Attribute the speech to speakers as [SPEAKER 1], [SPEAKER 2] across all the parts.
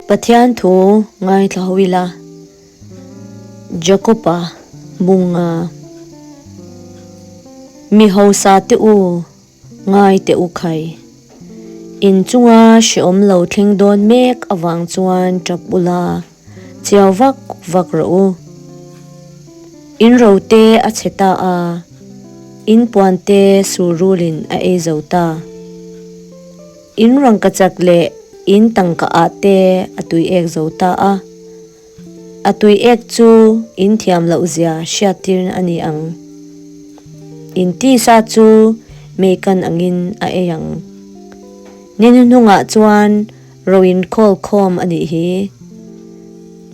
[SPEAKER 1] Pathian thu ngaithla ho ila, Jakob-a bunga mi hausa te u ngai teh u khai. In chunga hrehawm lo thleng dawn mek avang chuan tap ula chiau vak vak rawh u. In rote a chhe ta a, in puante sur rulin a ei zo ta. In rangkachak leh in tangka ah te a tui ek zo ta a, a tui ek chu in thiam loh zia hriat tir a ni ang. In tisa chu meikan angin a ei ang. Ni hnuhnungah chuan ro in khawl khawm a nih hi.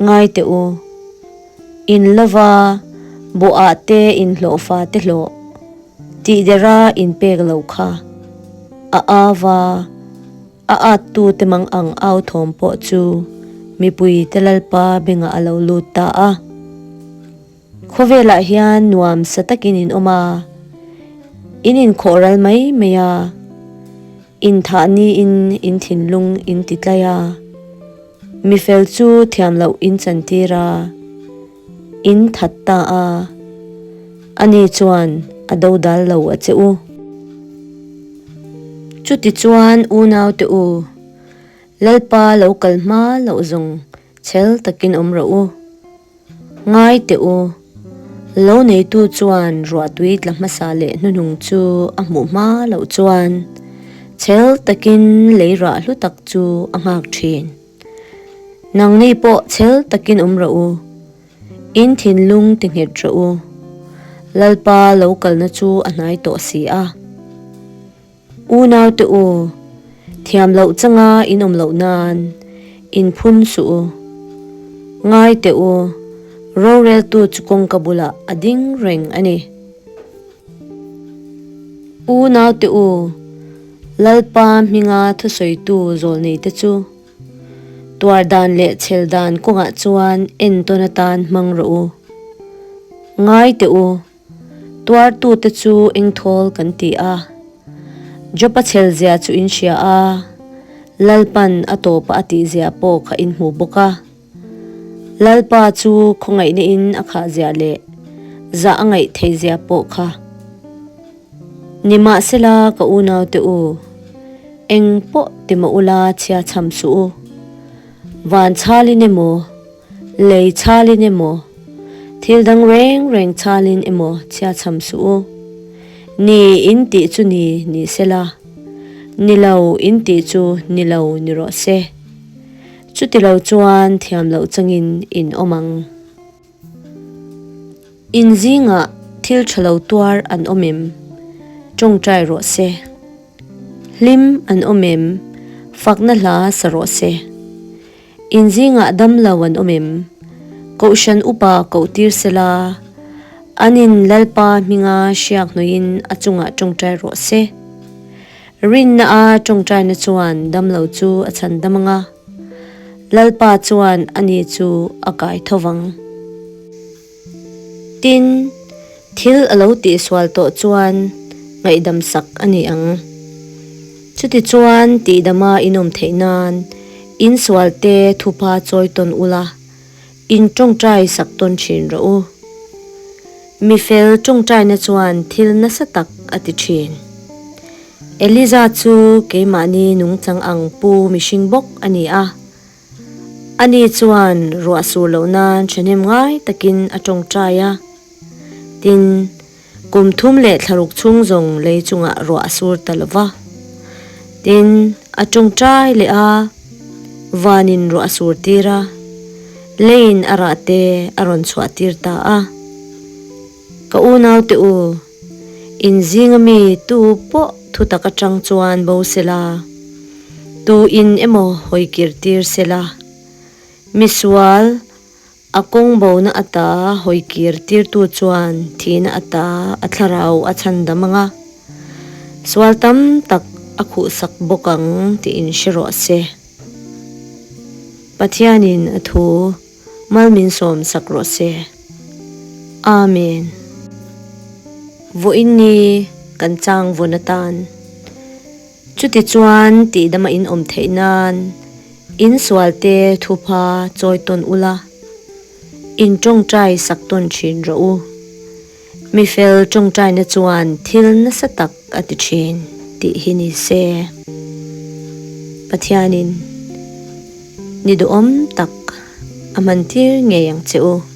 [SPEAKER 1] Ngai teh u. In lova bawhah te in hlawhfa te hlawh. Tih dera inpek lo kha a ava a at tu te mang ang au thawm pawh chu mipui te Lalpa bengah a lo lut ta a. Khawvelah hian nuam sa takin in awm a, in inkhawh ral mai mai a, inthah niin in thinlung in ti tlai a, mifel chu thiam loh in chantir a, In that ta a, ani chuan a dodal lo a che u. Chuti chuan unaute u, Lalpa lo kal hma loh zawng chhel takin awm rawh u. Ngai teh u, lo neitu chuan ruahtui tla hmasa leh hnuhnung chu a hmuh hma loh chuan chhel takin lei rah hlu tak chu a nghak thin. Nangni pawh chhel takin awm rawh u, in thinlung ti nghet rawh u, Lalpa lo kalna chu a hnai tawh si a. Unaute u, thiam loh changa in awm loh nan in phun suh u. Ngai teh u, roreltu chu kawngka bulah a ding reng a ni. Unaute u, Lalpa hminga thusawitu zawlneite chu tuar dan leh chhel dan kawngah chuan entawn atan hmang rawh u. Ngai teh u, tuartute chu engthawl kan ti a, Job-a chhel zia chu in hria a, Lalpan a tawpa a tih zia pawh kha in hmu bawk a. Lalpa chu khawngaihna in a khah zia leh zah a ngaih thei zia pawh kha. Nimahsela ka unaute u, eng pawh ti mah ula chhia chham suh u. Van chhalin emaw, lei chhalin emaw, thil dang reng reng chhalin emaw chhia chham suh u. Ni in tih chu ni ni sela, ni lo in tih chu ni lo ni rawh se. Chutilo chuan thiam loh changin in awm ang. In zingah thil tha lo tuar an awm em? Tawngtai rawh se. Hlim an awm em? Fakna hla sa rawh se. In zingah dam lo an awm em? Kohhran upa koh tir sela, an in Lalpa hminga hriak hnuaiin a chungah tawngtai rawh se. Rinna a tawngtaina chuan damlo chu a chhan dam ang a, Lalpa chuan ani chu a kai tho vang. Tin, thil a lo tihsual tawh chuan ngaihdam sak a ni ang. Chutichuan tihdama inawm theih nan insualte thupa chawi tawn ula, In tawngtai sak tawn thin rawh u. Mi fel tawngtaina chuan thil nasa tak a ti thin. Eliza chu keimahni nungchang ang pu mihring bawk a ni a. Ani chuan ruah sur loh nan thahnem ngai takin a tawngtai a. Tin, kum thum leh thlaruk chhung zawng lei chungah ruah a sur ta lo va. Tin, a tawngtai leh a, vanin ruah a sur tir a, leiin a rah te a rawn chhuah tir ta a. Ka unaute u, in zinga mi tu pawh thutak atang chuan bo sela, tu in emaw hawikir tir sela, misual, A kawng bona ata hawi kir tirtu chuan thihna ata a thlarau a chhan dam ang a, sual tam tak a khuhsak bawk ang tiin hre rawh se. Pathianin a thu mal min sawm sak rawh se. Amen. Vawiin ni kan chang vawn atan. Chutichuan tihdama in awm theih nan. In sualte thupha chawi tawn ula, in tawngtai sak tawn thin rawh u. Mi fel tawngtaina chuan thil nasa tak a ti thin tih hi ni se. Pathianin ni duhawm tak a hmantir ngei ang che u.